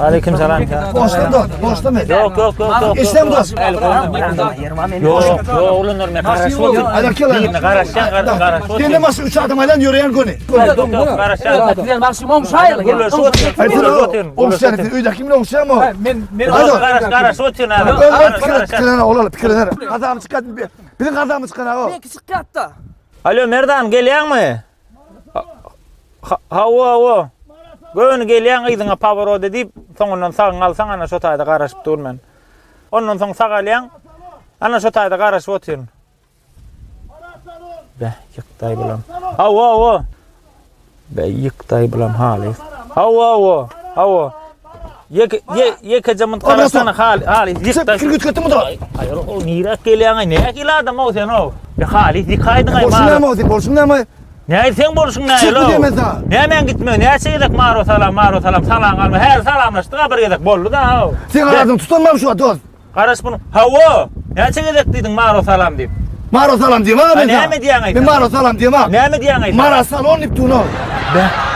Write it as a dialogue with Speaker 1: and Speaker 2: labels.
Speaker 1: Aleyküm salam.
Speaker 2: Boşdan dost, boşdan men.
Speaker 1: Yok yok yok yok.
Speaker 2: Eşlem dost.
Speaker 1: Yok yok oğlanlar men garaşyp otyryn. Birine garaşýan garaşyp otyryn.
Speaker 2: Sende maşyn 3 adam aýlan ýöreýän göni.
Speaker 1: Yok yok garaşýan.
Speaker 3: Bilen maşyn oňşaýly.
Speaker 1: Gürleşip otyryn.
Speaker 2: Aý
Speaker 1: Gürleşip otyryn.
Speaker 2: Oňşaýan sen öýdäki bilen oňşaýanmy?
Speaker 4: Men men
Speaker 1: Garaş garaşyp otyryn abi.
Speaker 2: Pikir pikirlen olar pikirlen. Gazamy çykat. Biziň gazamy çykan aga.
Speaker 3: Menki çykýatda.
Speaker 1: Alo Merdan gelýäňmi? Hawa hawa. Göni gelýäň yzyňa paworot edip, soňundan sagyňy alsaň ana şo taýda garaşyp dur men. Ondan soň sag alýaň. Ana şo taýda garaşyp otyryn. Be, ýykdaý bulam. Hawa hawa. Be, ýykdaý bulam halys. Hawa hawa. Hawa. Ýeke ýekeje munt garaşsana hal halys ýykdaý.
Speaker 2: Pikir gütgetdi bu da.
Speaker 1: Aý, o niräk gelýäň aý? Nähili adam o sen o? Be halys ýykaýdyň aý.
Speaker 2: Bolşuň näme o sen? Bolşuň näme?
Speaker 1: Näme seň bolşuň nähili o? Nämäň gitmegi? Näçe gezek Maro salam, Maro salam, salam alma. Häzir salamlaşdyk-a bir gezek boldy-da o.
Speaker 2: Sen adyň tutanmam şu dost.
Speaker 1: Garaş bunu. Hawa! Näçe gezek diýdiň Maro salam diýip?
Speaker 2: Maro salam diýme men.
Speaker 1: Näme diýýäň aýt?
Speaker 2: Men Maro salam diýme.
Speaker 1: Näme diýýäň aýt?
Speaker 2: Mara salon diýip durun.
Speaker 1: Be.